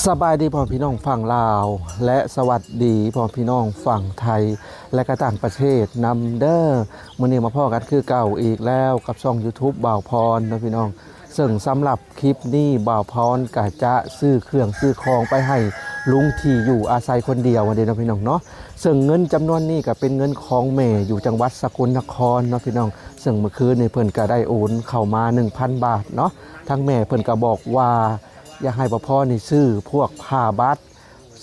ສະບາຍດີພໍ່ແມ່ພີ່ນ້ອງຝັ່ງລາວ ແລະ ສະຫວັດດີພໍ່ແມ່ພີ່ນ້ອງຝັ່ງໄທ ແລະ ກະຕ່າງປະເທດນຳເດີ. ມື້ນີ້ມາພໍ້ກັນຄືເກົ່າອີກແລ້ວກັບຊ່ອງຢູທູບບ່າວພອນເນາະພີ່ນ້ອງ. ເຊິ່ງສຳລັບຄລິບນີ້ບ່າວພອນກະຈະຊື້ເຄື່ອງຊື້ຂອງໄປໃຫ້ລຸງທີ່ຢູ່ອາໄສຄົນດຽວຫັ້ນເດເນາະພີ່ນ້ອງເນາະ. ເຊິ່ງເງິນຈຳນວນນີ້ກະເປັນເງິນຂອງແມ່ຢູ່ຈັງຫວັດສະກົນນະຄອນເນາະພີ່ນ້ອງ. ເຊິ່ງມື້ຄືນນີ້ເພິ່ນກະໄດ້ໂອນເຂົ້າມາໜຶ່ງພັນບາດເນາະ. ທາງແມ່ເພິ່ນກະບອກວ່າ ຢາກໃຫ້ບ່າວພອນນີ້ຊື້ພວກຜ້າບັດ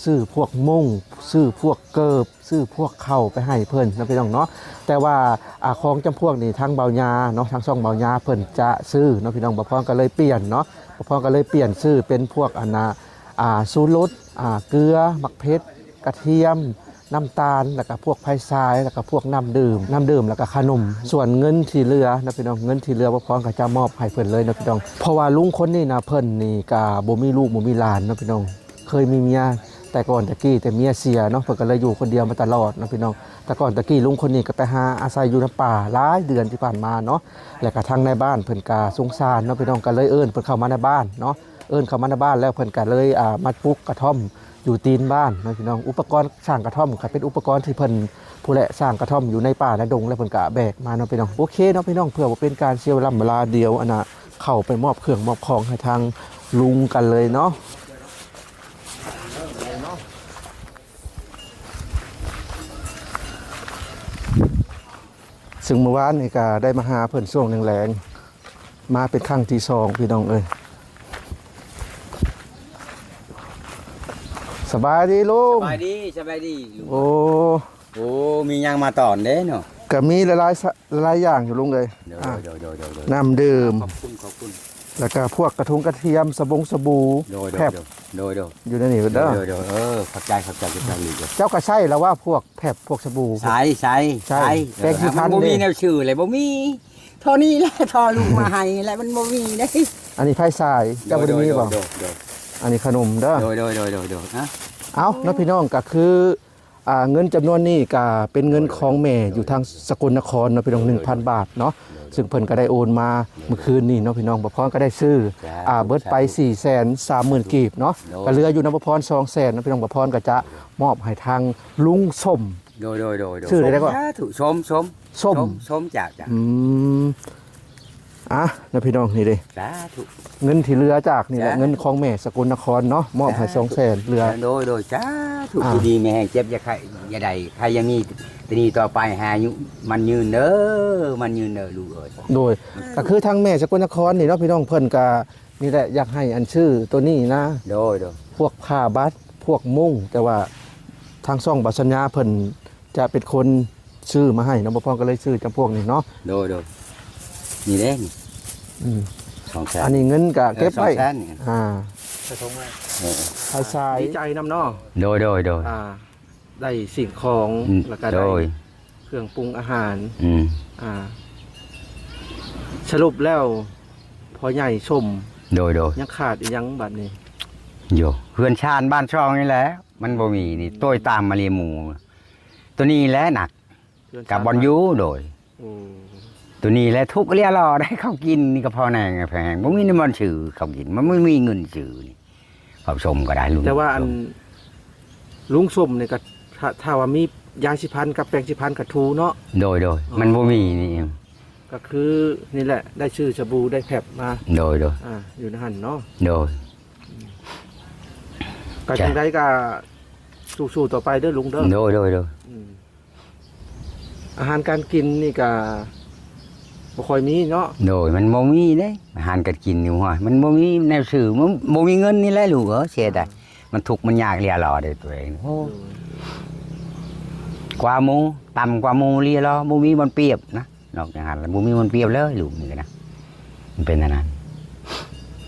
ຊື້ພວກມຸ້ງ ຊື້ພວກເກີບ ຊື້ພວກເຂົ້າໄປໃຫ້ເພິ່ນເນາະພີ່ນ້ອງເນາະ. ແຕ່ວ່າ ອາ ຂອງຈຳພວກນີ້ທາງບ່າວຍາເນາະ ທາງຊ່ອງບ່າວຍາເພິ່ນຈະຊື້ເນາະພີ່ນ້ອງ. ບ່າວພອນກະເລີຍປ່ຽນເນາະ ບ່າວພອນກະເລີຍປ່ຽນຊື້ເປັນພວກອັນນະ ອາ ຊູລົດ ອາ ເກືອ ໝາກເຜັດ ກະທຽມ ນ້ຳຕານ ແລ້ວກະພວກໄຟສາຍ ແລ້ວກະພວກນ້ຳດື່ມ ນ້ຳດື່ມ ແລ້ວກະຂະໜົມ. ສ່ວນເງິນທີ່ເຫຼືອເນາະພີ່ນ້ອງ ເງິນທີ່ເຫຼືອບ່າວພອນກະຈະມອບໃຫ້ເພິ່ນເລີຍເນາະພີ່ນ້ອງ. ເພາະວ່າລຸງຄົນນີ້ນະ ເພິ່ນນີ້ກະບໍ່ມີລູກບໍ່ມີຫຼານເນາະພີ່ນ້ອງ. ເຄີຍມີເມຍແຕ່ກ່ອນແຕ່ກີ້ ແຕ່ເມຍເສຍເນາະ ເພິ່ນກະເລີຍຢູ່ຄົນດຽວມາຕະຫຼອດເນາະພີ່ນ້ອງ. ແຕ່ກ່ອນແຕ່ກີ້ລຸງຄົນນີ້ກະໄປຫາອາໄສຢູ່ນຳປ່າຫຼາຍເດືອນທີ່ຜ່ານມາເນາະ. ແລ້ວກະທາງນາຍບ້ານເພິ່ນກະສົງສານເນາະພີ່ນ້ອງ ກະເລີຍເອີ້ນເພິ່ນເຂົ້າມາໃນບ້ານເນາະ. ເອີ້ນເຂົ້າມາໃນບ້ານແລ້ວເພິ່ນກະເລີຍ ອາ ມາປຸກກະທ່ອມຢູ່ຕີນບ້ານເນາະພີ່ນ້ອງ. ອຸປະກອນສ້າງກະທ່ອມກະເປັນອຸປະກອນທີ່ເພິ່ນ ຜູ້ແຫຼະສ້າງກະທ່ອມຢູ່ໃນປ່າໃນດົງ ແລ້ວເພິ່ນກະແບກມາເນາະພີ່ນ້ອງ. ໂອເຄເນາະພີ່ນ້ອງ ເພື່ອບໍ່ເປັນການເສຍເວລາເວລາ ດຽວອັນນະເຂົ້າໄປມອບເຄື່ອງມອບຂອງໃຫ້ທາງລຸງກັນເລີຍເນາະ. ເຊິ່ງມື້ວານນີ້ກະໄດ້ມາຫາເພິ່ນຊ່ວງແລງໆ ມາເປັນຄັ້ງທີສອງພີ່ນ້ອງເອີຍ. ສະບາຍດີລຸງ. ສະບາຍດີ ສະບາຍດີລຸງ. ໂອ້ ໂອ້ ມີຫຍັງມາຕ້ອນເດ້ເນາະ? ກະມີຫຼາຍໆ ຫຼາຍໆຢ່າງຢູ່ລຸງເອີຍ. ໂດຍ ອາ ໂດຍ ໂດຍ ໂດຍ ໂດຍ ນ້ຳດື່ມ ຂອບຄຸນ ຂອບຄຸນ. ແລ້ວກະພວກກະທຸງກະທຽມ ສະບົງສະບູ ໂດຍ ໂດຍ ແພັບ ໂດຍ ໂດຍ ໂດຍ ຢູ່ໃນນີ້ເດີ. ໂດຍ ໂດຍ ເອີ ຂອບໃຈ ຂອບໃຈ ຂອບໃຈລຸງ. ເຈົ້າກະໃຊ້ລະວ່າພວກແພັບພວກສະບູ? ໃຊ້ ໃຊ້ ໃຊ້ ໃຊ້ ແປງສີຟັນ ມັນບໍ່ມີແນວຊື້ເລີຍ ບໍ່ມີ. ທໍ່ນີ້ແຫຼະ ທໍ່ລຸງມາໃຫ້ແຫຼະ ມັນບໍ່ມີເດ້. ອັນນີ້ໄຟສາຍ ເຈົ້າບໍ່ໄດ້ມີບໍ່? ໂດຍ ໂດຍ ໂດຍ ໂດຍ ອັນນີ້ຂະໜົມເດີ. ໂດຍ ໂດຍ ໂດຍ ໂດຍ ໂດຍ ເອົາ ເນາະພີ່ນ້ອງ ກະຄື ອ່າ ເງິນຈຳນວນນີ້ກະເປັນເງິນຂອງແມ່ຢູ່ທາງສະກົນນະຄອນເນາະພີ່ນ້ອງ ໜຶ່ງພັນບາດເນາະ. ໂດຍ ໂດຍ ຊຶ່ງເພິ່ນກະໄດ້ໂອນມາ ໂດຍ ມື້ຄືນນີ້ເນາະພີ່ນ້ອງ. ບ່າວພອນກະໄດ້ຊື້ ໂດຍ ອ່າ ເບິດໄປ ສາທຸ ສີ່ແສນສາມໝື່ນກີບເນາະ. ໂດຍ ກະເຫຼືອຢູ່ນຳບ່າວພອນສອງແສນເນາະພີ່ນ້ອງ. ບ່າວພອນກະຈະມອບໃຫ້ທາງລຸງສົມ. ໂດຍ ໂດຍ ໂດຍ ໂດຍ ຊື່ໄດ້ກໍ ສົມ ສົມ ສົມ ສົມ ສົມ ຈ້າ ຈ້າ ອືມ ອ່ະ ນະພີ່ນ້ອງ ນີ້ເດ້ ສາທຸ ເງິນທີ່ເຫຼືອຈາກນີ້ແຫຼະ ສາທຸ ເງິນຂອງແມ່ສະກົນນະຄອນເນາະ ມອບໃຫ້ ສາທຸ ສອງແສນເຫຼືອ. ໂດຍ ໂດຍ ສາທຸ ອ່າ ຢູ່ດີມີແຮງ ເຈັບຢ່າໄຂ້ຢ່າໄດ້ ໃຜຢ່າມີ ແຕ່ນີ້ຕໍ່ໄປ ໃຫ້ອາຍຸໝັ້ນຍືນເດີ ໝັ້ນຍືນເດີລູກເອີຍ. ໂດຍ ກະຄືທາງແມ່ສະກົນນະຄອນນີ້ເນາະພີ່ນ້ອງ ເພິ່ນກະນີ້ແຫຼະ ຢາກໃຫ້ອັນຊື້ໂຕນີ້ນະ. ໂດຍ ໂດຍ ພວກຜ້າບັດ ພວກມຸ້ງ ແຕ່ວ່າທາງຊ່ອງບ່າວສັນຍາເພິ່ນ ຈະເປັນຄົນຊື້ມາໃຫ້ເນາະ ບ່າວພອນກະເລີຍຊື້ຈຳພວກນີ້ເນາະ. ໂດຍ ໂດຍ ນີ້ເດ້ ນີ້ ອືມ ສອງແສນ ອັນນີ້ເງິນກະເກັບໄວ້ ເອີ ສອງແສນນີ້ ອ່າ ໃສ່ຖົງໄວ້ ເອີ ໃຫ້ສາຍ ດີໃຈນຳເນາະ. ໂດຍ ໂດຍ ໂດຍ ອ່າ ໄດ້ສິ່ງຂອງ ອືມ ແລ້ວກະໄດ້ ໂດຍ ເຄື່ອງປຸງອາຫານ ອືມ ອ່າ ສະຫຼຸບແລ້ວພໍ່ໃຫຍ່ຊົມ ໂດຍ ໂດຍ ຍັງຂາດອີ່ຫຍັງບາດນີ້? ໂຢ ເຮືອນຊານບ້ານຊ່ອງນີ້ແຫຼະ ມັນບໍ່ມີນີ້ ໂຕຍຕາມມາລີໝູ່ ໂຕນີ້ແຫຼະໜັກ ເຮືອນຊານ ກັບບ່ອນຢູ່ ໂດຍ ໂອ້ ໂຕນີ້ແຫຼະທຸກເລຍລໍໄດ້ ເຂົ້າກິນນີ້ກໍພໍແໜງແພງ ບໍ່ມີນ້ຳມັນຊື້ເຂົ້າກິນ ມັນບໍ່ມີເງິນຊື້ນີ້ ເຂົ້າຊົມກໍໄດ້ລຸງ. ແຕ່ວ່າອັນລຸງຊົມນີ້ກໍ ຖ້າ ຖ້າວ່າມີຢາສີຟັນກັບແປງສີຟັນກໍຖູເນາະ. ໂດຍ ໂດຍ ອໍ ມັນບໍ່ມີນີ້ ກໍຄືນີ້ແຫຼະ ໄດ້ຊື້ສະບູໄດ້ແພັບມາ. ໂດຍ ໂດຍ ອ່າ ຢູ່ໃນຫັ້ນເນາະ. ໂດຍ ກໍຈັ່ງໃດກໍສູ້ໆຕໍ່ໄປເດີລຸງເດີ. ໂດຍ ໂດຍ ໂດຍ ອືມ ອາຫານການກິນນີ້ກະບໍ່ຄ່ອຍມີເນາະ. ໂດຍ ມັນບໍ່ມີເດ້ ອາຫານການກິນນີ້ ໂອ້ຍ ມັນບໍ່ມີແນວຊື້ ມັນບໍ່ມີເງິນນີ້ແຫຼະລູກເອີຍ ເສຍດາຍ ມັນທຸກມັນຍາກເລຍລໍເດ້ຕົວເອງ. ໂອ້ ໂດຍ ກວ່າໝູ່ ຕ່ຳກວ່າໝູ່ເລຍລໍ ບໍ່ມີບ່ອນປຽບນະ ນອກຈາກຫັ້ນແລ້ວບໍ່ມີບ່ອນປຽບເລີຍລູກນີ້ກະນະ ມັນເປັນອັນນັ້ນ.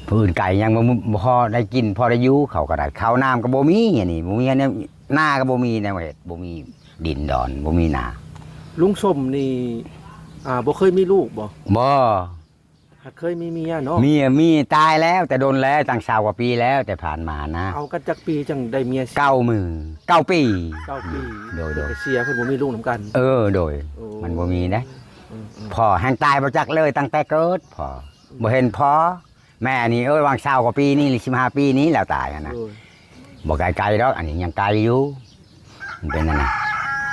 ຜູ້ອື່ນກະຍັງບໍ່ ບໍ່ພໍໄດ້ກິນ ພໍໄດ້ຢູ່ ເຂົາກໍໄດ້ ເຂົ້ານ້ຳກໍບໍ່ມີ ອັນນີ້ບໍ່ມີ ອັນນີ້ນາກໍບໍ່ມີແນວເຮັດ ບໍ່ມີ ດິນດອນ ບໍ່ມີນາ. ລຸງສົມນີ້ ອ່າ ບໍ່ເຄີຍມີລູກບໍ່? ບໍ່ ຫາກເຄີຍມີເມຍເນາະ. ເມຍ ເມຍຕາຍແລ້ວ ແຕ່ດົນແລ້ວ ຕັ້ງຊາວກວ່າປີແລ້ວ ແຕ່ຜ່ານມານະ. ເອົາກັນຈັກປີຈັ່ງໄດ້ເມຍ? ເກົ້າມື້ ເກົ້າປີ ເກົ້າປີ. ໂດຍ ໂດຍ ເພິ່ນກໍເສຍ ເພິ່ນບໍ່ມີລູກນຳກັນ. ເອີ ໂດຍ ໂອ້ ມັນບໍ່ມີເດ້. ອືມໆ ພໍ່ແຮ່ງຕາຍບໍ່ຈັກເລີຍ ຕັ້ງແຕ່ເກີດ ພໍ່ ອືມ ບໍ່ເຫັນພໍ່. ແມ່ນີ້ ເອີຍ ຫວ່າງຊາວກວ່າປີນີ້ ຫຼື ສິບຫ້າປີນີ້ແລ້ວຕາຍຫັ້ນນະ. ໂດຍ ບໍ່ໄກໆດອກ ອັນນີ້ຍັງໄກຢູ່ ມັນເປັນນັ້ນນະ.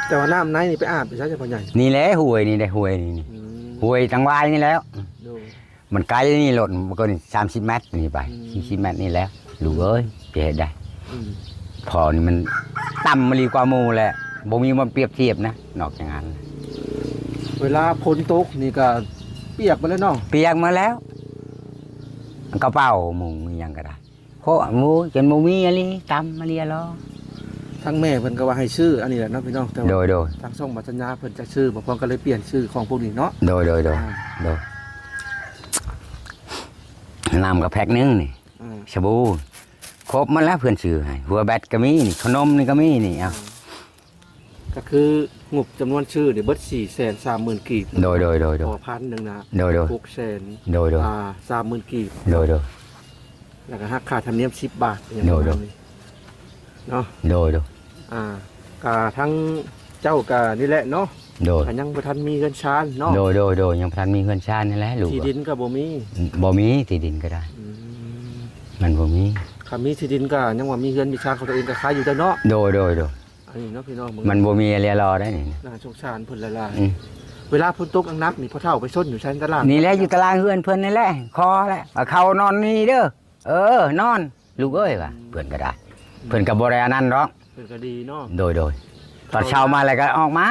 ແຕ່ວ່ານ້ຳໃນນີ້ໄປອາບຢູ່ໃສ ພໍ່ໃຫຍ່? ນີ້ແຫຼະຫ້ວຍນີ້ແຫຼະ ຫ້ວຍນີ້ ອືມ ຫ້ວຍຕັງວາຍນີ້ແຫຼະ. ໂດຍ ມັນໄກນີ້ ລົດມັນກໍສາມສິບແມັດນີ້ໄປ ອືມ ສີ່ສິບແມັດນີ້ແຫຼະ ລູກເອີຍ ຈະເຮັດໄດ້. ອືມ ພໍ່ນີ້ມັນຕ່ຳມາລີກວ່າໝູ່ແຫຼະ ບໍ່ມີມາປຽບທຽບນະ ນອກຈາກນັ້ນ. ເວລາຝົນຕົກນີ້ກໍປຽກໝົດແລ້ວເນາະ? ປຽກໝົດແລ້ວ ກະເປົາມຸງອີ່ຫຍັງກໍໄດ້. ໂຄະໝູ່ຈົນບໍ່ມີອີ່ຫຼີ ຕ່ຳອີ່ຫຼີລະ. ທາງແມ່ເພິ່ນກໍວ່າໃຫ້ຊື້ອັນນີ້ແຫຼະເນາະ ພີ່ນ້ອງ ແຕ່ວ່າ ໂດຍໆ ທາງຊ່ອງບັດສັນຍາເພິ່ນຈະຊື້ບໍ່ພອງ ກໍເລີຍປ່ຽນຊື້ຂອງພວກນີ້ເນາະ. ໂດຍໆໆ ອ່າ ໂດຍ ນ້ຳກໍແພັກໜຶ່ງນີ້ ອ່າ ສະບູ ຄົບໝົດແລ້ວເພິ່ນຊື້ໃຫ້ ຫົວແບັດກໍມີນີ້ ຂະໜົມນີ້ກໍມີນີ້ ເອົາ ອ່າ ກໍຄືງົບຈຳນວນຊື້ນີ້ເບິດສີ່ແສນສາມໝື່ນກີບ. ໂດຍໆໆໆ ພໍພັນໜຶ່ງນະ. ໂດຍໆ ຫົກແສນ ໂດຍໆ ອ່າ ສາມໝື່ນກີບ. ໂດຍໆ ແລ້ວກໍຫັກຄ່າທຳນຽມສິບບາດ ຫຍັງປະມານນີ້ເນາະ. ໂດຍໆ ອ່າ ກະທັງເຈົ້າກະນີ້ແຫຼະເນາະ. ໂດຍ ກະຍັງບໍ່ທັນມີເຮືອນຊານເນາະ. ໂດຍໆໆ ຍັງບໍ່ທັນມີເຮືອນຊານນີ້ແຫຼະລູກ. ທີ່ດິນກໍບໍ່ມີ. ບໍ່ມີ ທີ່ດິນກໍໄດ້. ອືມ ມັນບໍ່ມີ. ຄັນມີທີ່ດິນກໍຍັງວ່າມີເຮືອນມີຊານຂອງຕົວເອງກໍຂາຍຢູ່ໄດ້ເນາະ. ໂດຍໆໆ ອັນນີ້ເນາະ ພີ່ນ້ອງເບິ່ງ ມັນບໍ່ມີເອເລຍລໍໄດ້ນີ້. ໜ້າສົງສານເພິ່ນຫຼາຍໆ. ອືມ ເວລາຝົນຕົກໜັກໆນີ້ ພໍ່ເຖົ້າໄປຊົນຢູ່ໃສ? ຕະລາງນີ້ແຫຼະ ຢູ່ຕະລາງເຮືອນເພິ່ນນີ້ແຫຼະ ຂໍແຫຼະ ເອົາເຂົ້ານອນນີ້ເດີ ເອີ ນອນລູກເອີຍວ່າ. ອືມ ເພິ່ນກໍໄດ້ ອືມ ເພິ່ນກໍບໍ່ໄດ້ອັນນັ້ນດອກ ເພິ່ນກໍດີເນາະ. ໂດຍໆ ຕອນເຊົ້າມາແລ້ວກໍອອກມາ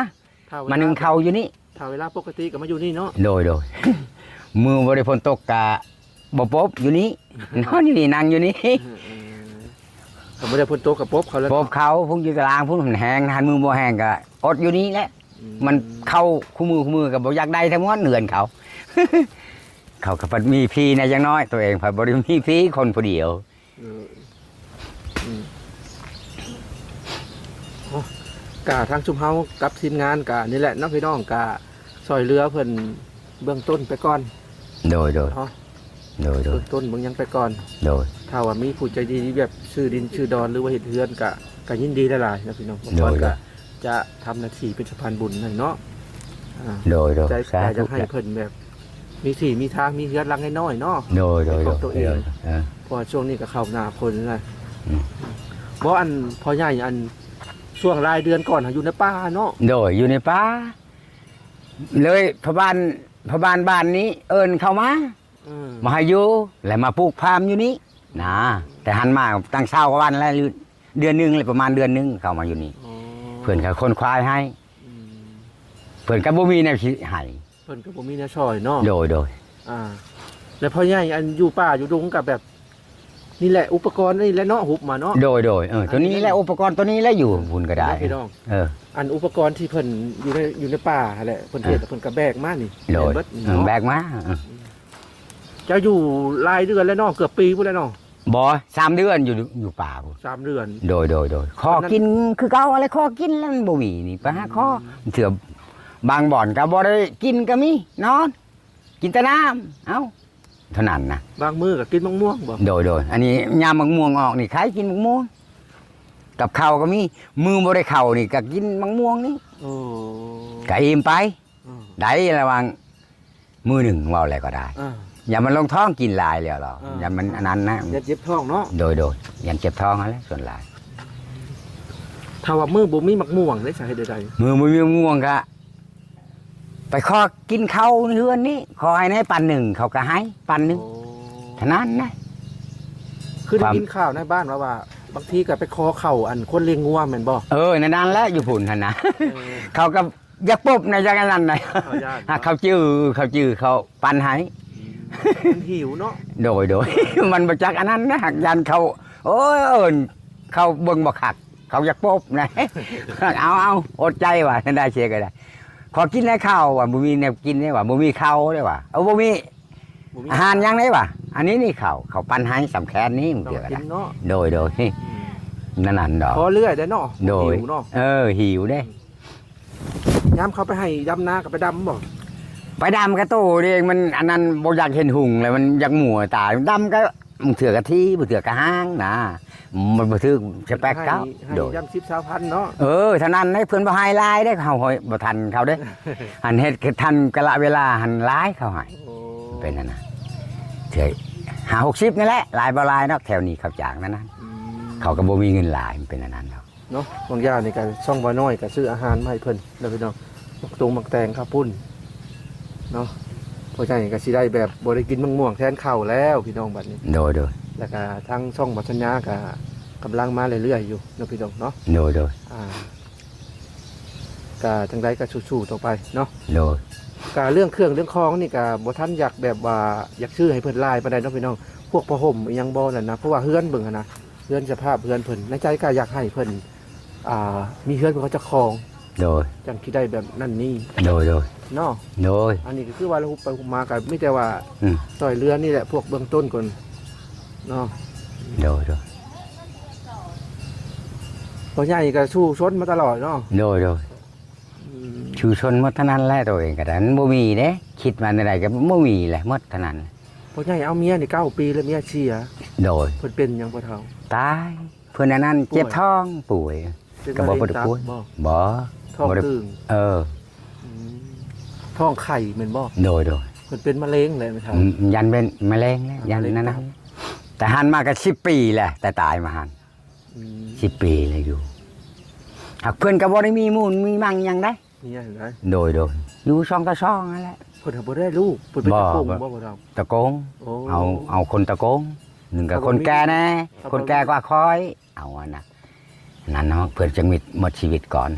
ມາໜຶ້ງເຂົ້າຢູ່ນີ້. ຖ້າເວລາປົກກະຕິກໍມາຢູ່ນີ້ເນາະ. ໂດຍໆ ມື້ບໍ່ໄດ້ຝົນຕົກກະບໍ່ປົບຢູ່ນີ້ ນອນຢູ່ນີ້ ນັ່ງຢູ່ນີ້. ເອີໆ ຖ້າບໍ່ໄດ້ຝົນຕົກກໍປົບເຂົາແລ້ວເນາະ. ປົບເຂົາ ພຸ້ນຢູ່ຕະລາງພຸ້ນ ມັນແຫ້ງ ຄັນມື້ບໍ່ແຫ້ງກໍອົດຢູ່ນີ້ແຫຼະ. ອືມ ມັນເຂົ້າຄູ່ມື້ ຄູ່ມື້ກໍບໍ່ຢາກໄດ້ທັງໝົດເຮືອນເຂົາ ເຂົາກໍພັດມີພີແດ່ຢ່າງນ້ອຍ ຕົວເອງພັດບໍ່ໄດ້ມີພີ ຄົນຜູ້ດຽວ. ເອີ ອືມ ເນາະ ກະທາງຊຸມເຮົາກັບທີມງານກະນີ້ແຫຼະເນາະ ພີ່ນ້ອງ ກະຊ່ອຍເຫຼືອເພິ່ນເບື້ອງຕົ້ນໄປກ່ອນ. ໂດຍໆ ເນາະ ໂດຍໆ ເບື້ອງຕົ້ນເບື້ອງຫຍັງໄປກ່ອນ. ໂດຍ ຖ້າວ່າມີຜູ້ໃຈດີແບບຊື້ດິນຊື້ດອນ ຫຼືວ່າເຮັດເຮືອນກະ ກະຍິນດີຫຼາຍໆເນາະ ພີ່ນ້ອງ. ໂດຍໆ ບາງຄົນກະຈະທຳໜ້າທີ່ເປັນສະພານບຸນໃຫ້ເນາະ. ອ່າ ໂດຍໆ ໃຈ ສາທຸ ຢາກໃຫ້ເພິ່ນແບບ ມີທີ່ມີທາງ ມີເຮືອນຫຼັງນ້ອຍໆເນາະ. ໂດຍໆ ເປັນຂອງຕົວເອງ ໂດຍໆ ເອີ ເພາະວ່າຊ່ວງນີ້ກໍເຂົ້າໜ້າຝົນນະ. ອືມ ບໍ່ ອັນພໍ່ໃຫຍ່ ອັນຊ່ວງຫຼາຍເດືອນກ່ອນ ຢູ່ໃນປ່າເນາະ. ໂດຍ ຢູ່ໃນປ່າ ເລີຍພໍ່ບ້ານ ພໍ່ບ້ານບ້ານນີ້ເອີ້ນເຂົ້າມາ ເອີ ມາໃຫ້ຢູ່ ແລ້ວມາປູກຟາມຢູ່ນີ້ນະ. ແຕ່ຫັ້ນມາຕັ້ງຊາວກວ່າວັນແລ້ວ ເດືອນໜຶ່ງແລ້ວ ປະມານເດືອນໜຶ່ງເຂົ້າມາຢູ່ນີ້. ອໍ ເພິ່ນກໍຂົນຄວາຍໃຫ້. ອືມ ເພິ່ນກໍບໍ່ມີແນວຊິໃຫ້ ເພິ່ນກໍບໍ່ມີແນວຊ່ອຍເນາະ. ໂດຍໆ ອ່າ ແລ້ວພໍ່ໃຫຍ່ ອັນຢູ່ປ່າຢູ່ດົງກໍແບບ ນີ້ແຫຼະ ອຸປະກອນນີ້ແຫຼະເນາະ ຮຸບມາເນາະ. ໂດຍໆ ເອີ ໂຕນີ້ແຫຼະ ອຸປະກອນໂຕນີ້ແຫຼະ ຢູ່ພຸ້ນກໍໄດ້ເນາະ ພີ່ນ້ອງ. ເອີ ອັນອຸປະກອນທີ່ເພິ່ນຢູ່ໃນ ຢູ່ໃນປ່າຫັ້ນແຫຼະ ເພິ່ນເຮັດ ເພິ່ນກໍແບກມານີ້. ໂດຍ ແມ່ນເບິດ ອືມ ແບກມາ. ເອີ ເຈົ້າຢູ່ຫຼາຍເດືອນແລ້ວເນາະ ເກືອບປີພຸ້ນແລ້ວເນາະ. ບໍ່ ສາມເດືອນ ຢູ່ ຢູ່ປ່າພຸ້ນ. ສາມເດືອນ. ໂດຍໆໆ ຂໍກິນຄືເກົ່າຫັ້ນແຫຼະ ຂໍກິນແລ້ວມັນບໍ່ມີນີ້ ໄປຫາຂໍ. ອືມ ເທື່ອບາງບ່ອນກໍບໍ່ໄດ້ກິນກໍມີ ນອນ ກິນແຕ່ນ້ຳ ເອົ້າ ເທົ່ານັ້ນນະ. ບາງມື້ກໍກິນໝາກມ່ວງບໍ່? ໂດຍໆ ອັນນີ້ຍາມໝາກມ່ວງອອກນີ້ ໃຜກິນໝາກມ່ວງ ກັບເຂົ້າກໍມີ ມື້ບໍ່ໄດ້ເຂົ້ານີ້ກໍກິນໝາກມ່ວງນີ້. ໂອ້ ກໍອີ່ມໄປ. ອືມ ໄດ້ລະຫວ່າງມື້ໜຶ່ງ ເວົ້າແລ້ວກໍໄດ້. ອ່າ ຢ່າມັນລົງທ້ອງກິນຫຼາຍແລ້ວລະ ອ່າ ຢ່າມັນອັນນັ້ນນະ ຢ້ານເຈັບທ້ອງເນາະ. ໂດຍໆ ຢ້ານເຈັບທ້ອງຫັ້ນແຫຼະສ່ວນຫຼາຍ. ຖ້າວ່າມື້ບໍ່ມີໝາກມ່ວງເດ້ ສາເຫດໃດ? ມື້ບໍ່ມີໝາກມ່ວງກະ ໄປຂໍກິນເຂົ້າໃນເຮືອນນີ້ ຂໍໃຫ້ແດ່ປັນໜຶ່ງ ເຂົາກໍໃຫ້ປັນໜຶ່ງ. ໂອ້ ເທົ່ານັ້ນນະ. ຄືໄດ້ຍິນຂ່າວໃນບ້ານວ່າ ວ່າບາງທີກໍໄປຂໍເຂົ້າອັນຄົນລ້ຽງງົວແມ່ນບໍ່? ເອີ ໃນນັ້ນແຫຼະ ຢູ່ພຸ້ນຫັ້ນນະ. ເອີ ເຂົາກໍຢາກປົບນະ ຢາກອັນນັ້ນນະ. ເຂົາຢ້ານ ຫາກເຂົາຈື່ ເຂົາຈື່ ເຂົາປັນໃຫ້. ມັນຫິວເນາະ. ໂດຍໆ ມັນບໍ່ຈັກອັນນັ້ນນະ ຫາກຢ້ານເຂົາ ໂອ້ຍ ເອີ້ນເຂົາເບິ່ງບໍ່ຄັກ ເຂົາຢາກປົບນະ. ເອົາໆ ອົດໃຈວ່າ ໄດ້ເສຍກໍໄດ້ ຂໍກິນແດ່ເຂົ້າວ່າ ບໍ່ມີແນວກິນເດ້ວ່າ ບໍ່ມີເຂົ້າເດ້ວ່າ ເອົາ ບໍ່ມີ ບໍ່ມີອາຫານຫຍັງເດ້ວ່າ ອັນນີ້ນີ້ເຂົ້າ ເຂົາປັນໃຫ້ສຳແຄນນີ້ ມັນເກີດກໍໄດ້. ໂດຍໆ ອືມ ນັ້ນໆ ດອກ ພໍເລື້ອຍໄດ້ເນາະ. ໂດຍ ຫິວເນາະ. ເອີ ຫິວເດ້. ອືມ ຍາມເຂົາໄປໄຮ່ດຳນາກໍໄປດຳບໍ່? ໄປດຳກະໂຕເດ້ ມັນອັນນັ້ນບໍ່ຢາກເຫັນຮຸ່ງແລ້ວ ມັນຢາກມົວຕາຍ ດຳກໍ ບາງເທື່ອກະທີ ບາງເທື່ອກະຫາງນະ ມັນບໍ່ຖືກສະເປັກເຂົາ. ໄຮ່ ໂດຍ ດຳສິບຊາວພັນເນາະ. ເອີ ເທົ່ານັ້ນເດ້ ເພິ່ນບໍ່ໃຫ້ຫຼາຍເດ້ ເຮົາບໍ່ທັນເຂົາເດ້ ຫັ້ນເຮັດທັນກາລະເວລາຫັ້ນຫຼາຍເຂົາໃຫ້. ໂອ້ ເປັນຫັ້ນນະ ເທື່ອຫ້າຫົກສິບນີ້ແຫຼະ ຫຼາຍບໍ່ຫຼາຍດອກ ແຖວນີ້ເຂົາຈ້າງນັ້ນນະ. ອືມ ເຂົາກໍບໍ່ມີເງິນຫຼາຍ ມັນເປັນອັນນັ້ນດອກ. ເນາະ ບາງຢ່າງນີ້ກໍຊ່ອງບໍ່ນ້ອຍກໍຊື້ອາຫານມາໃຫ້ເພິ່ນເນາະພີ່ນ້ອງ ໝາກຕົງໝາກແຕງ ເຂົ້າປຸ້ນເນາະ ພໍ່ໃຫຍ່ກໍຊິໄດ້ແບບບໍ່ໄດ້ກິນໝາກມ່ວງແທນເຂົ້າແລ້ວພີ່ນ້ອງບັດນີ້. ໂດຍໆ ແລ້ວກໍທາງຊ່ອງບໍ່ສັນຍາກໍກຳລັງມາເລື້ອຍໆຢູ່ເນາະພີ່ນ້ອງເນາະ. ໂດຍໆ ອ່າ ກະຈັ່ງໃດກະສູ້ໆຕໍ່ໄປເນາະ. ໂດຍ ກະເລື່ອງເຄື່ອງເລື່ອງຂອງນີ້ກະບໍ່ທັນຢາກແບບວ່າຢາກຊື້ໃຫ້ເພິ່ນຫຼາຍປານໃດເນາະພີ່ນ້ອງ ພວກຜ້າຫົ່ມອີ່ຫຍັງບໍ່ນັ້ນນະ ເພາະວ່າເຮືອນເບິ່ງຫັ້ນນະ ເຮືອນສະພາບເຮືອນເພິ່ນ ໃນໃຈກະຢາກໃຫ້ເພິ່ນ ອ່າ ມີເຮືອນເປັນຂອງເຈົ້າຂອງ. ໂດຍ ຈັ່ງຊິໄດ້ແບບນັ້ນນີ້. ໂດຍໆ ເນາະ. ໂດຍ ອັນນີ້ກະຄືວ່າລະຫຸບໄປຫຸບມາກະມີແຕ່ວ່າ ອືມ ຊ່ອຍເຫຼືອນີ້ແຫຼະ ພວກເບື້ອງຕົ້ນກ່ອນເນາະ. ໂດຍໆ ພໍ່ໃຫຍ່ກະສູ້ຊົນມາຕະຫຼອດເນາະ. ໂດຍໆ ອືມ ສູ້ຊົນໝົດເທົ່ານັ້ນແຫຼະ ໂຕເອງກໍໄດ້ ມັນບໍ່ມີເດ້ ຄິດວ່າແນວໃດກໍບໍ່ມີແຫຼະ ໝົດເທົ່ານັ້ນ. ພໍ່ໃຫຍ່ເອົາເມຍນີ້ເກົ້າປີແລ້ວ ເມຍເສຍ. ໂດຍ ເພິ່ນເປັນຫຍັງພໍ່ເຖົ້າ? ຕາຍ ເພິ່ນອັນນັ້ນ ປ່ວຍ ເຈັບທ້ອງ ປ່ວຍ ເປັນ ກໍບໍ່ ມະເຮັງຕັບ ບໍ່ໄດ້ປ່ວຍ ບໍ່? ບໍ່ ທ້ອງ ບໍ່ໄດ້ ຕຶງ. ເອີ ອືມ ທ້ອງໄຂ່ແມ່ນບໍ່? ໂດຍໆ ເພິ່ນເປັນມະເຮັງແຫຼະແມ່ເຖົ້າ. ອືມ ຢ້ານເປັນມະເຮັງແຫຼະ ຢ້ານ ມະເຮັງ ນັ້ນນະ ຕັບ. ແຕ່ຫັ້ນມາກໍສິບປີແຫຼະ ແຕ່ຕາຍມາຫັ້ນ. ອືມ ສິບປີແລ້ວຢູ່ ຫາກເພິ່ນກໍບໍ່ໄດ້ມີມູນມີມັງຫຍັງໃດ. ມີຫຍັງໃດ? ໂດຍໆ ຢູ່ສອງຕໍ່ສອງນັ້ນແຫຼະ. ເພິ່ນຫາບໍ່ໄດ້ລູກ ເພິ່ນເປັນ ບໍ່ ຕາກົງ ບໍ່ ບໍ່ ບໍ່ເຖົ້າ? ຕາກົງ. ໂອ້ ເອົາ ເອົາຄົນຕາກົງ ໜຶ່ງກໍ ເຂົາບໍ່ມີ ຄົນແກ່ແດ່ ເຂົາບໍ່ມີ ຄົນແກ່ກວ່າຂ້ອຍ ເອົາອັນນະ ນັ້ນເນາະ ເພິ່ນຈັ່ງມີໝົດຊີວິດກ່ອນ.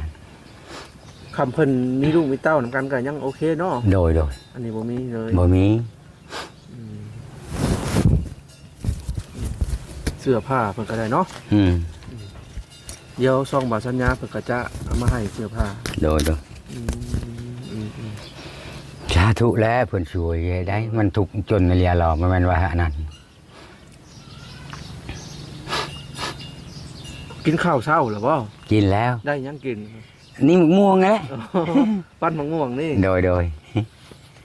ຄັນເພິ່ນມີລູກມີເຕົ້ານຳກັນກໍຍັງໂອເຄເນາະ. ໂດຍໆ ອັນນີ້ບໍ່ມີເລີຍ ບໍ່ມີ. ອືມ ເສື້ອຜ້າເພິ່ນກໍໄດ້ເນາະ. ອືມ ດຽວຊ່ອງບ່າວສັນຍາເພິ່ນກໍຈະເອົາມາໃຫ້ເສື້ອຜ້າ. ໂດຍໆ ອືມ ອືມ ອືມ ສາທຸແຫຼະ ເພິ່ນຊ່ວຍໄດ້ ມັນທຸກຈົນອີ່ຫຼີຫຼໍ ບໍ່ແມ່ນວ່າອັນນັ້ນ. ກິນເຂົ້າເຊົ້າແລ້ວບໍ່? ກິນແລ້ວ. ໄດ້ຫຍັງກິນ? ນີ້ໝາກມ່ວງແຫຼະ ປັ້ນໝາກມ່ວງນີ້. ໂດຍ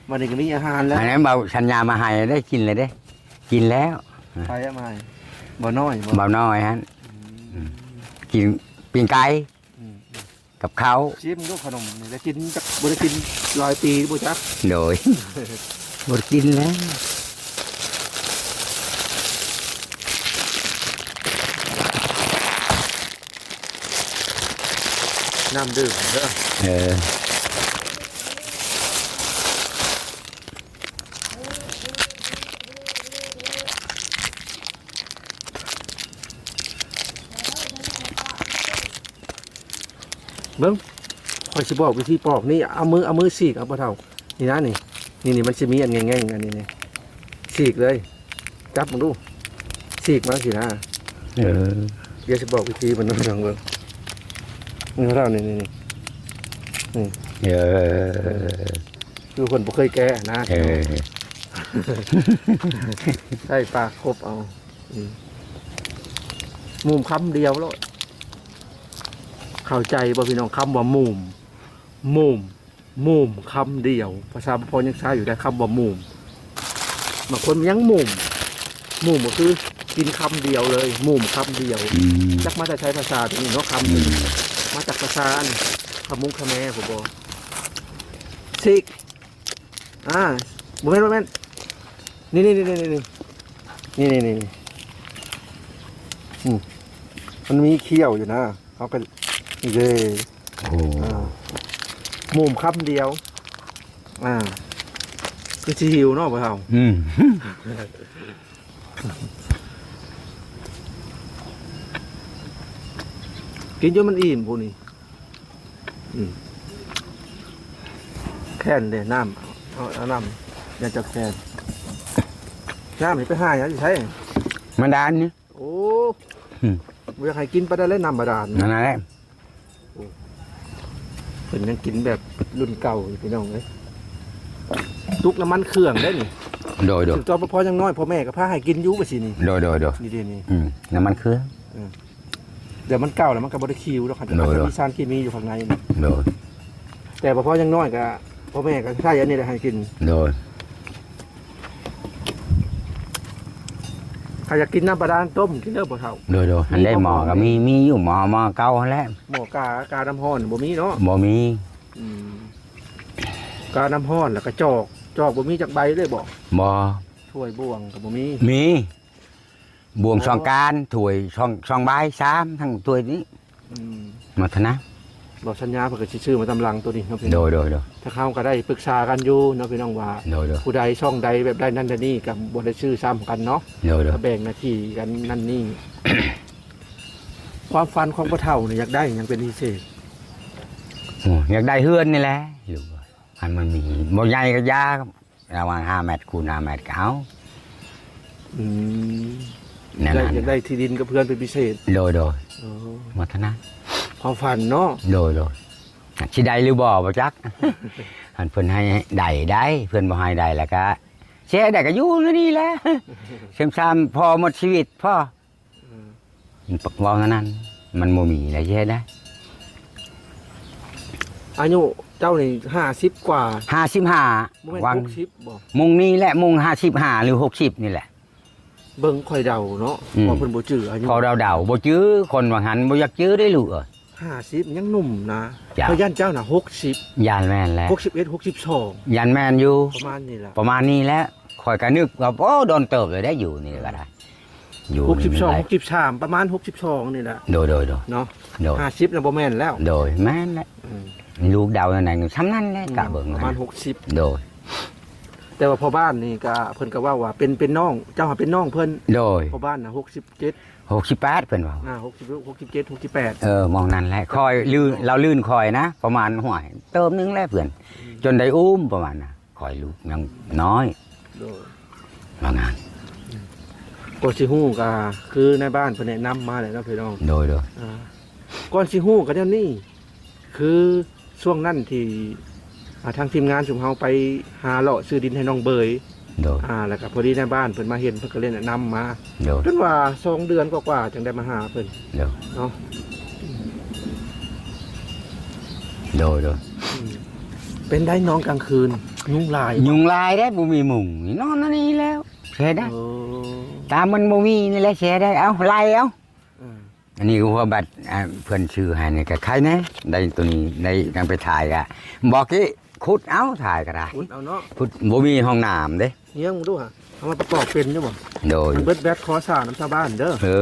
ໆ ບັດນີ້ກໍມີອາຫານແລ້ວ. ອັນນັ້ນບ່າວສັນຍາມາໃຫ້ໄດ້ກິນແລ້ວເດ້ ກິນແລ້ວ. ໃຜເອົາມາໃຫ້? ບ່າວນ້ອຍບໍ່? ບ່າວນ້ອຍຫັ້ນ. ອືມ ອືມ ກິນປີ້ງໄກ່ ອືມ ກັບເຂົ້າ. ຊີມດູຂະໜົມນີ້ ໄດ້ກິນຈັກ ບໍ່ໄດ້ກິນຫຼາຍປີບໍ່ຈັກ. ໂດຍ ບໍ່ໄດ້ກິນແລ້ວ. ນ້ຳດື່ມເດີ. ເອີ ເບິ່ງ ຂ້ອຍຊິບອກວິທີປອກນີ້ ເອົາມື ເອົາມືສີກເອົາ ພໍ່ເຖົ້າ. ນີ້ນະ ນີ້ ນີ້ ນີ້ ມັນຊິມີອັນແງ່ງໆ ອັນນີ້ນີ້ ສີກເລີຍ ຈັບເບິ່ງດູ ສີກມາຊີ້ນະ. ເອີ ດຽວຊິບອກວິທີມັນໃຫ້ຟັງເບິ່ງ ນີ້ພໍ່ເຖົ້າ ນີ້ ນີ້ ນີ້ ນີ້ ເອີ ຄືຄົນບໍ່ເຄີຍແກະນະ. ເອີ ໃຊ້ປາກຄົບເອົາ. ອືມ ໝູມຄຳດຽວໂລດ. ເຂົ້າໃຈບໍ່ພີ່ນ້ອງ ຄຳວ່າໝູມ? ໝູມ ໝູມຄຳດຽວ ພາສາບໍ່ພໍຍັງໃຊ້ຢູ່ໄດ໋ ຄຳວ່າໝູມ. ບາງຄົນຍັງໝູມ ໝູມກໍຄືກິນຄຳດຽວເລີຍ ໝູມຄຳດຽວ. ອືມ ຈັກມາແຕ່ໃສພາສາຕົວນີ້ເນາະ ຄຳ ອືມ ມາຈາກພາສາອັນຂະມຸງຂະແມພຸ້ນບໍ່? ຊິກ ອ່າ ບໍ່ແມ່ນ ບໍ່ແມ່ນ ນີ້ ນີ້ ນີ້ ນີ້ ນີ້ ນີ້ ນີ້ ນີ້ ອືມ ມັນມີຂ້ຽວຢູ່ນະ ເຮົາກໍ ນີ້ເດ້. ໂອ້ ອ່າ ໝູມຄຳດຽວ ອ່າ ຄືຊິຫິວເນາະ ພໍ່ເຖົ້າ. ອືມ ກິນຈົນມັນອີ່ມພຸ້ນນີ້. ອືມ ແຄນເດ້ ນ້ຳ ເອົາ ເອົານ້ຳ ຢ່າຈັບແຄນ. ນ້ຳນີ້ໄປຫາຫຍັງຢູ່ໃສ? ບາດານນີ້. ໂອ້ ອືມ ບໍ່ຢາກໃຫ້ກິນປານໃດແຫຼະ ນ້ຳບາດານນັ້ນແຫຼະ. ໂອ້ ເພິ່ນຍັງກິນແບບລຸ້ນເກົ່າຢູ່ ພີ່ນ້ອງເອີຍ. ຕຸກນ້ຳມັນເຄື່ອງເດ້ນີ້. ໂດຍໆ ຕອນພໍ່ຍັງນ້ອຍ ພໍ່ແມ່ກໍພາໃຫ້ກິນຢູ່ ວ່າຊີ້ນີ້. ໂດຍໆໆ ນີ້ເດ້ນີ້ ອືມ ນ້ຳມັນເຄື່ອງ. ເອີ ດຽວມັນເກົ່າແລ້ວ ມັນກໍບໍ່ໄດ້ຂິວດອກ ໂດຍໆ ມັນມີສານເຄມີຢູ່ຂ້າງໃນ. ໂດຍ ແຕ່ວ່າພໍ່ຍັງນ້ອຍກໍ ພໍ່ແມ່ກໍໃຊ້ອັນນີ້ແຫຼະໃຫ້ກິນ. ໂດຍ ຖ້າຢາກກິນນ້ຳບາດານຕົ້ມກິນເດີພໍ່ເຖົ້າ. ໂດຍໆ ອັນໃດໝໍ້ກໍມີ ມີຢູ່ ໝໍ້ ໝໍ້ເກົ່າຫັ້ນແຫຼະ. ໝໍ້ກາ ການ້ຳຮ້ອນບໍ່ມີເນາະ? ບໍ່ມີ. ອືມ ການ້ຳຮ້ອນ ແລ້ວກໍຈອກ ຈອກບໍ່ມີຈັກໃບເລີຍບໍ? ບໍ່. ຖ້ວຍບ່ວງກໍບໍ່ມີ? ມີ. ບ່ວງ ອໍ ສອງການ ຖ້ວຍສອງ ສອງໃບ ສາມ ທັງຖ້ວຍນີ້ ອືມ ມັນທະນາ ບໍ່ ສັນຍາເພິ່ນກໍຊິຊື້ມາຕາມຫຼັງໂຕນີ້ເນາະພີ່ນ້ອງ. ໂດຍ ໂດຍ ໂດຍ ທາງເຮົາກໍໄດ້ປຶກສາກັນຢູ່ເນາະພີ່ນ້ອງວ່າ ໂດຍ ໂດຍ ຜູ້ໃດຊ່ອງໃດແບບໃດນັ້ນໃດນີ້ ກໍບໍ່ໄດ້ຊື້ຊ້ຳກັນເນາະ. ໂດຍ ໂດຍ ກໍແບ່ງໜ້າທີ່ກັນນັ້ນນີ້. ຄວາມຝັນຂອງພໍ່ເຖົ້ານີ້ຢາກໄດ້ຫຍັງເປັນພິເສດ? ໂອ້ ຢາກໄດ້ເຮືອນນີ້ແຫຼະ ຢູ່ ຄັນມັນມີ ບໍ່ໃຫຍ່ກໍຢ່າ ລະຫວ່າງຫ້າແມັດຄູນຫ້າແມັດກໍເອົາ. ອືມ ແນວນັ້ນ ຢາກໄດ້ທີ່ດິນກັບເຮືອນເປັນພິເສດ. ໂດຍ ໂດຍ ໂອ້ ມັນທະນາ ຄວາມຝັນເນາະ. ໂດຍ ໂດຍ ຊິໄດ້ຫຼືບໍ່ບໍ່ຈັກ ຄັນເພິ່ນໃຫ້ໄດ້ ໄດ້ ເພິ່ນບໍ່ໃຫ້ໄດ້ ແລ້ວກໍຊິເຮັດໄດ້ກໍຢູ່ແນວນີ້ແຫຼະ ເຊັມຊ້ຳພໍໝົດຊີວິດພໍ. ເອີ ເວົ້າແນວນັ້ນ ມັນບໍ່ມີແລ້ວຊິເຮັດໄດ້. ອາຍຸເຈົ້ານີ້ຫ້າສິບກວ່າ ຫ້າສິບຫ້າ ບໍ່ແມ່ນ ຫວ່າງ ຫົກສິບບໍ່? ມຸງນີ້ແຫຼະ ມຸງຫ້າສິບຫ້າ ຫຼື ຫົກສິບນີ້ແຫຼະ. ເບິ່ງຂ້ອຍເດົາເນາະ ອືມ ເພາະເພິ່ນບໍ່ຈື່ອາຍຸ ພໍເດົາໆ ບໍ່ຈື່ ຄົນວ່າຫັ້ນບໍ່ຢາກຈື່ໄດ້ລູກເອີຍ. ຫ້າສິບຍັງໜຸ່ມນະ ຈ້ະ ຂ້ອຍຢ້ານເຈົ້ານະຫົກສິບ ຢ້ານແມ່ນແຫຼະ ຫົກສິບເອັດ ຫົກສິບສອງ ຢ້ານແມ່ນຢູ່ ປະມານນີ້ລະ ປະມານນີ້ແຫຼະ. ຂ້ອຍກໍນຶກວ່າ ໂອ້ ດົນເຕີບເລີຍໄດ້ຢູ່ນີ້ກໍໄດ້ ຢູ່ ຫົກສິບສອງ ຫົກສິບສາມ ປະມານຫົກສິບສອງນີ້ແຫຼະ. ໂດຍ ໂດຍ ໂດຍ ເນາະ ໂດຍ ຫ້າສິບນະບໍ່ແມ່ນແລ້ວ. ໂດຍ ແມ່ນແຫຼະ ອືມ ລູກເດົານັ້ນ ຊ່ຳນັ້ນແຫຼະ ອືມ ກະເບິ່ງ ປະມານຫົກສິບ. ໂດຍ ແຕ່ວ່າພໍ່ບ້ານນີ້ກະ ເພິ່ນກໍເວົ້າວ່າເປັນ ເປັນນ້ອງ ເຈົ້າຫາເປັນນ້ອງເພິ່ນ. ໂດຍ ພໍ່ບ້ານນະຫົກສິບເຈັດ ຫົກສິບແປດ ເພິ່ນເວົ້າ ອ່າ ຫົກສິບ ຫົກສິບເຈັດ ຫົກສິບແປດ ເອີ ໝ່ອງນັ້ນແຫຼະ. ຂ້ອຍ ລື່ນ ລາວລື່ນຂ້ອຍນະ ປະມານ ຫ້ວຍ ເຕີບໜຶ່ງແຫຼະເພິ່ນ ອືມ ຈົນໄດ້ອຸ້ມປະມານນະ. ຂ້ອຍລູກຍັງນ້ອຍ ໂດຍ ວ່າງານ ກໍຊິຮູ້ກໍຄືນາຍບ້ານເພິ່ນແນະນຳມາແຫຼະເນາະພີ່ນ້ອງ. ໂດຍ ໂດຍ ອ່າ ກ່ອນຊິຮູ້ກໍແນວນີ້ ຄືຊ່ວງນັ້ນທີ່ ອ່າ ທາງທີມງານຊຸມເຮົາໄປຫາເລາະຊື້ດິນໃຫ້ນ້ອງເບີຍ ໂດຍ ອ່າ ແລ້ວກໍພໍດີນາຍບ້ານເພິ່ນມາເຫັນ ເພິ່ນກໍເລີຍແນະນຳມາ ໂດຍ ຈົນວ່າສອງເດືອນກວ່າໆ ຈັ່ງໄດ້ມາຫາເພິ່ນ ໂດຍ ເນາະ. ໂດຍ ໂດຍ ອືມ ເປັນໄດ໋ນອນກາງຄືນ ຍຸງຫຼາຍ ຍຸງຫຼາຍເດ້ ບໍ່ມີມຸງ ນອນອັນນີ້ແລ້ວ ເສຍດາຍ. ໂອ້ ຕາມັນບໍ່ມີນີ້ແຫຼະ ເສຍດາຍ ເອົາ ໄລ່ເອົາ. ເອີ ອັນນີ້ກໍວ່າບັດ ອ່າ ເພິ່ນຊື້ໃຫ້ນີ້ກໍໄຄແດ່ ໄດ້ໂຕນີ້ ໄດ້ຍັງໄປຖ່າຍກະ ບໍ່ກີ້ ຂຸດເອົາ ຖ່າຍກໍໄດ້ ຂຸດເອົາເນາະ ຂຸດ ບໍ່ມີຫ້ອງນ້ຳເດ້. ເຮີ້ຍ ມຶງດູຫາ ເອົາມາປະກອບເປັນຢູ່ບໍ່? ໂດຍ ມັນເບິດແບັດຂໍສານຳຊາວບ້ານເດີ. ເອີ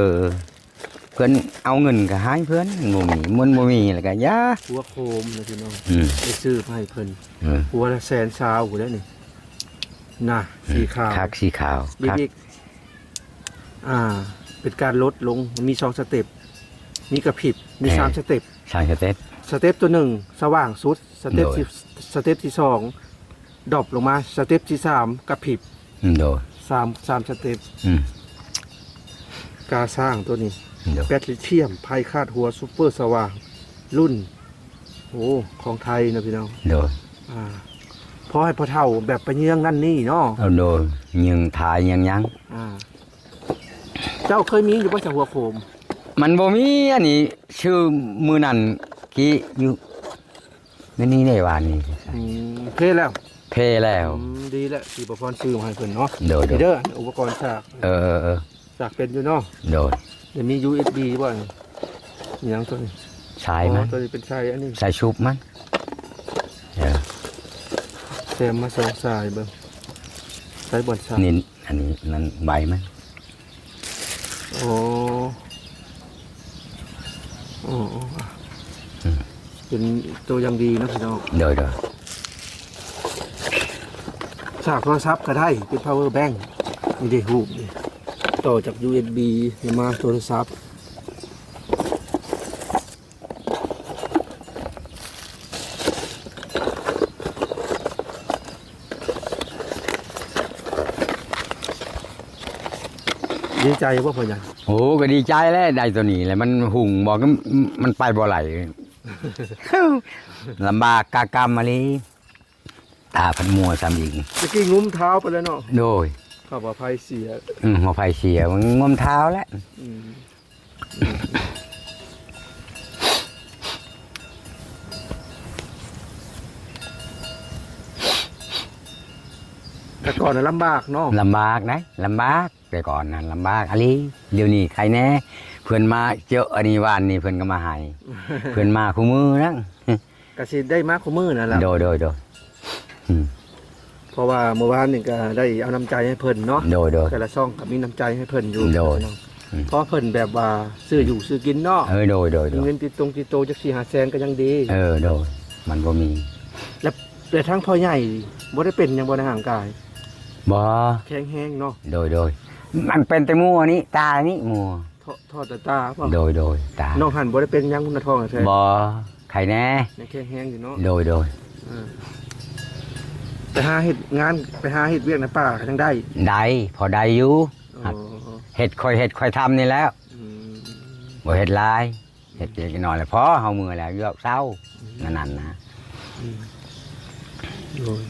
ເພິ່ນເອົາເງິນກໍໃຫ້ເພິ່ນ ມັນບໍ່ມີ ມັນບໍ່ມີແລ້ວກໍຢ່າ. ຫົວໂຄມນະພີ່ນ້ອງ ອືມ ໄດ້ຊື້ມາໃຫ້ເພິ່ນ ເອີ ຫົວລະແສນຊາວພຸ້ນແຫຼະນີ້ ນະ ອືມ ສີຂາວ ຄັກ ສີຂາວ ດີ ຄັກ ອີກ ອ່າ ເປັນການລົດລົງ ມີສອງສະເຕັບ ມີກະພິບ ມີ ເອີ ສາມສະເຕັບ ສາມສະເຕັບ. ສະເຕັບຕົວໜຶ່ງສະຫວ່າງສຸດ ສະເຕັບ ໂດຍ ທີ່ ສະເຕັບທີສອງ ດຣອບລົງມາ ສະເຕັບທີສາມກະພິບ ໂດຍ ສາມ ສາມສະເຕັບ ອືມ ກາຊ້າງຕົວນີ້ ໂດຍ ແບັດລີທຽມ ໄພຄາດຫົວ ຊຸບເປີສະຫວ່າງ ລຸ້ນ ໂອ້ ຂອງໄທເນາະພີ່ນ້ອງ ໂດຍ ອ່າ ພໍໃຫ້ພໍ່ເຖົ້າແບບໄປເຍືອງນັ້ນນີ້ເນາະ ເອີ ໂດຍ ເຍືອງຖ່າຍເຍືອງຫຍັງ ອ່າ ເຈົ້າເຄີຍມີຢູ່ບໍ່ ສະຫົວໂຄມ? ມັນບໍ່ມີ ອັນນີ້ຊື້ມື້ນັ້ນກີ້ຢູ່ ມື້ນີ້ໃນວານນີ້ ອືມ ເພແລ້ວ ເພແລ້ວ ອືມ ດີແລ້ວ ທີ່ປະພອນຊື້ມາໃຫ້ເພິ່ນເນາະ ໂດຍ ໂດຍ ນີ້ເດີ ອຸປະກອນສາກ ເອີ ເອີ ເອີ ສາກເປັນຢູ່ເນາະ ໂດຍ ແລ້ວມີຢູເອັສບີບໍ່ ອີຫຍັງຕົວນີ້ ສາຍມັນ ອໍ ຕົວນີ້ເປັນສາຍອັນນີ້ ສາຍຊຸບມັນ ເອີ ແຊມມາສອງສາຍເບິ່ງ ໃສ່ບ່ອນສາກ ນີ້ ອັນນີ້ມັນໃບມັນ ໂອ້ ໂອ້ ໂອ້ ອືມ ເປັນຕົວຢ່າງດີເນາະພີ່ນ້ອງ ໂດຍ ໂດຍ ສາກໂທລະສັບກໍໄດ້ ເປັນພາວເວີແບັງ ນີ້ເດ້ ຮູບນີ້ ຕໍ່ຈາກຢູເອັສບີມາໂທລະສັບ. ດີໃຈບໍ່ພໍ່ໃຫຍ່? ໂອ້ ກໍດີໃຈແຫຼະ ໄດ້ຕົວນີ້ແຫຼະ ມັນຫຸ່ງບໍ່ ມັນໄປບໍ່ໄຫຼ ລຳບາກກະກຳອີ່ຫຼີ. ຕາພັນມົວຊ້ຳອີກ ຕະກີ້ງຸ້ມເທົ້າໄປແລ້ວເນາະ ໂດຍ ເຂົາວ່າໄຟເສຍ ອືມ ຫົວໄຟເສຍ ງຸ້ມເທົ້າແລ້ວ ອືມ ແຕ່ກ່ອນນະລຳບາກເນາະ ລຳບາກໄດ໋ ລຳບາກ ແຕ່ກ່ອນນັ້ນລຳບາກອີ່ຫຼີ ດຽວນີ້ໄຄແດ່ ເພິ່ນມາເຈີອັນນີ້ວານນີ້ເພິ່ນກໍມາໃຫ້ ເພິ່ນມາຄູ່ມື້ນະ ກໍຊິໄດ້ມາຄູ່ມື້ນັ້ນລະ ໂດຍ ໂດຍ ໂດຍ ອືມ ເພາະວ່າມື້ວານນີ້ກໍໄດ້ເອົານ້ຳໃຈໃຫ້ເພິ່ນເນາະ ໂດຍໆ ແຕ່ລະຊ່ອງກໍມີນ້ຳໃຈໃຫ້ເພິ່ນຢູ່ ໂດຍ ເນາະ ອືມ ພໍເພິ່ນແບບວ່າຊື້ຢູ່ຊື້ກິນເນາະ ເອີ ໂດຍໆໆ ມີເງິນຕິດຕົງຕິດໂຕຈັກສີ່ຫ້າແສນກໍຍັງດີ ເອີ ໂດຍ ມັນບໍ່ມີ ແລ້ວ ແລ້ວທາງພໍ່ໃຫຍ່ບໍ່ໄດ້ເປັນຫຍັງບໍ່ໃນຮ່າງກາຍ? ບໍ່ ແຂງແຮງເນາະ ໂດຍໆ ມັນເປັນແຕ່ມົວນີ້ ຕານີ້ມົວ ເທາະ ເທາະແຕ່ຕາບໍ? ໂດຍໆ ຕາ ນ້ອງຫັ້ນບໍ່ໄດ້ເປັນຫຍັງ ໜ້າທ້ອງແທ້? ບໍ່ ໄຄແດ່ ຍັງແຂງແຮງຢູ່ເນາະ ໂດຍໆ ເອີ ໄປຫາເຮັດງານ ໄປຫາເຮັດວຽກໃນປ່າກໍຍັງໄດ້ ໄດ້ ພໍໄດ້ຢູ່ ໂອ້ ເຮັດ ຄ່ອຍເຮັດຄ່ອຍທຳນີ້ແຫຼະ ອືມ ບໍ່ເຮັດຫຼາຍ ເຮັດເລັກນ້ອຍແລ້ວ ພໍເຮົາເມື່ອຍແລ້ວ ຢອກເຊົາ ອືມ ນັ້ນໆນະ ອືມ ໂດຍ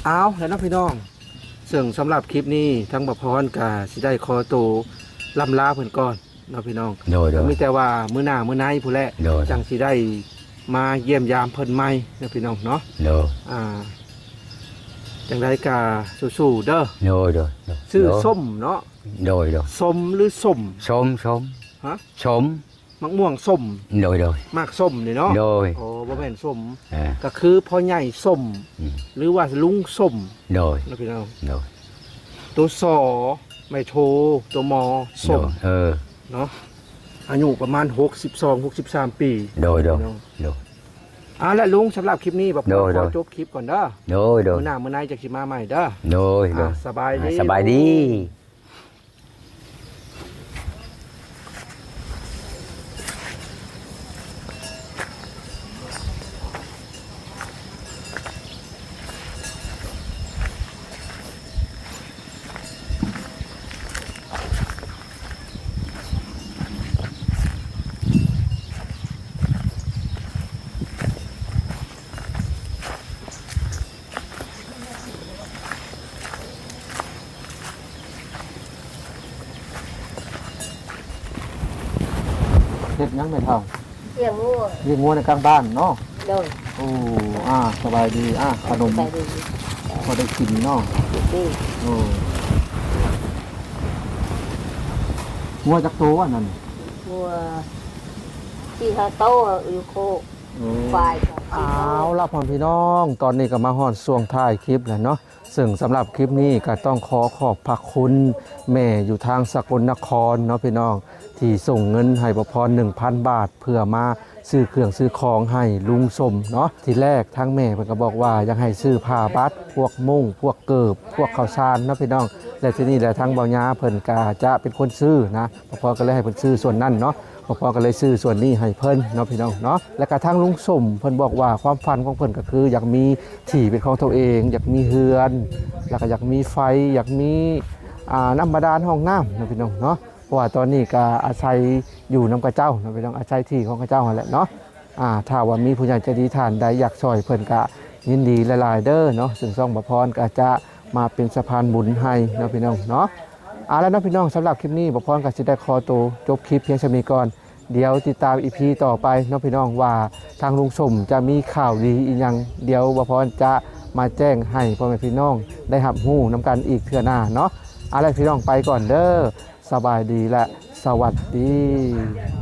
ເອົາແລ້ວເນາະພີ່ນ້ອງ ເຊິ່ງສຳລັບຄລິບນີ້ ທາງບ່າວພອນກໍຊິໄດ້ຂໍໂຕລ່ຳລາເພິ່ນກ່ອນເນາະພີ່ນ້ອງ ໂດຍໆ ກໍມີແຕ່ວ່າມື້ໜ້າມື້ໃນພຸ້ນແຫຼະ ໂດຍ ຈັ່ງຊິໄດ້ມາຢ້ຽມຢາມເພິ່ນໃໝ່ເນາະພີ່ນ້ອງເນາະ ໂດຍ ອ່າ ຈັ່ງໃດກໍສູ້ໆເດີ ໂດຍໆ ຊື່ ໂດຍ ສົ້ມເນາະ ໂດຍໆ ສົມ ຫຼື ສົ້ມ? ສົ້ມໆ ຮະ? ສົ້ມ ໝາກມ່ວງສົ້ມ ໂດຍໆ ໝາກສົ້ມນີ້ເນາະ ໂດຍ ໂອ້ ບໍ່ແມ່ນສົ້ມ ເອີ ກໍຄືພໍ່ໃຫຍ່ສົ້ມ ອືມ ຫຼືວ່າລຸງສົ້ມ ໂດຍ ເນາະພີ່ນ້ອງ ໂດຍ ໂຕ ສ ໄມ້ໂທ ໂຕ ມ ສົ້ມ ໂດຍ ເອີ ເນາະ ອາຍຸປະມານຫົກສິບສອງ ຫົກສິບສາມປີ ໂດຍໆ ເນາະ ໂດຍ ເອົາລະລຸງ ສຳລັບຄລິບນີ້ ບ່າວພອນ ໂດຍໆ ຂໍຈົບຄລິບກ່ອນເດີ ໂດຍໆ ມື້ໜ້າມື້ໃນຈັ່ງຊິມາໃໝ່ເດີ ໂດຍໆ ອ່າ ສະບາຍດີ ອ່າ ສະບາຍດີ. ເຮັດຫຍັງແມ່ເຖົ້າ? ລ້ຽງງົວ ລ້ຽງງົວໃນກາງບ້ານເນາະ ໂດຍ ໂອ້ ອ່າ ສະບາຍດີ ອ່າ ຂະໜົມ ສະບາຍດີ ພໍໄດ້ກິນເນາະ ໂດຍ ໂອ້ ງົວຈັກໂຕອັນນັ້ນ? ງົວສີ່ຫ້າໂຕຢູ່ໂຄກ ໂອ້ ຄວາຍສອງສີ່ໂຕ ເອົາລະ ພໍ່ແມ່ພີ່ນ້ອງ ຕອນນີ້ກໍມາຮອດຊ່ວງທ້າຍຄລິບແລ້ວເນາະ ເຊິ່ງສຳລັບຄລິບນີ້ກໍຕ້ອງຂໍຂອບພະຄຸນແມ່ຢູ່ທາງສະກົນນະຄອນເນາະພີ່ນ້ອງ ທີ່ສົ່ງເງິນໃຫ້ບ່າວພອນໜຶ່ງພັນບາດ ເພື່ອມາຊື້ເຄື່ອງຊື້ຂອງໃຫ້ລຸງສົມເນາະ ທີແລກທາງແມ່ເພິ່ນກໍບອກວ່າຢາກໃຫ້ຊື້ຜ້າບັດ ພວກມຸ້ງ ພວກເກີບ ພວກເຂົ້າສານເນາະພີ່ນ້ອງ ແລະ ທີນີ້ແຫຼະທາງບ່າວຍາເພິ່ນກໍຈະເປັນຄົນຊື້ນະ ບ່າວພອນກໍເລີຍໃຫ້ເພິ່ນຊື້ສ່ວນນັ້ນເນາະ ບ່າວພອນກໍເລີຍຊື້ສ່ວນນີ້ໃຫ້ເພິ່ນເນາະພີ່ນ້ອງເນາະ ແລະກະທາງລຸງສົມເພິ່ນບອກວ່າຄວາມຝັນຂອງເພິ່ນກໍຄືຢາກມີທີ່ເປັນຂອງຕົວເອງ ຢາກມີເຮືອນ ແລ້ວກໍຢາກມີໄຟ ຢາກມີ ອ່າ ນ້ຳບາດານ ຫ້ອງນ້ຳເນາະພີ່ນ້ອງເນາະ ເພາະວ່າຕອນນີ້ກະອາໄສຢູ່ນຳເຂົາເຈົ້າເນາະພີ່ນ້ອງ ອາໄສທີ່ຂອງເຂົາເຈົ້າຫັ້ນແຫຼະເນາະ ອ່າ ຖ້າວ່າມີຜູ້ໃຫຍ່ໃຈດີທ່ານໃດຢາກຊ່ອຍເພິ່ນກະຍິນດີຫຼາຍໆເດີເນາະ ເຊິ່ງຊ່ອງບ່າວພອນກໍຈະມາເປັນສະພານບຸນໃຫ້ເນາະພີ່ນ້ອງເນາະ ເອົາລະເນາະພີ່ນ້ອງ ສຳລັບຄລິບນີ້ບ່າວພອນກໍຊິໄດ້ຂໍໂຕຈົບຄລິບພຽງສ່ຳນີ້ກ່ອນ ດຽວຕິດຕາມອີພີຕໍ່ໄປເນາະພີ່ນ້ອງ ວ່າທາງລຸງສົມຈະມີຂ່າວດີອີ່ຫຍັງ ດຽວບ່າວພອນຈະມາແຈ້ງໃຫ້ພໍ່ແມ່ພີ່ນ້ອງໄດ້ຮັບຮູ້ນຳກັນອີກເທື່ອໜ້າເນາະ ເອົາລະພີ່ນ້ອງ ໄປກ່ອນເດີ ສະບາຍດີ ແລະ ສະຫວັດດີ.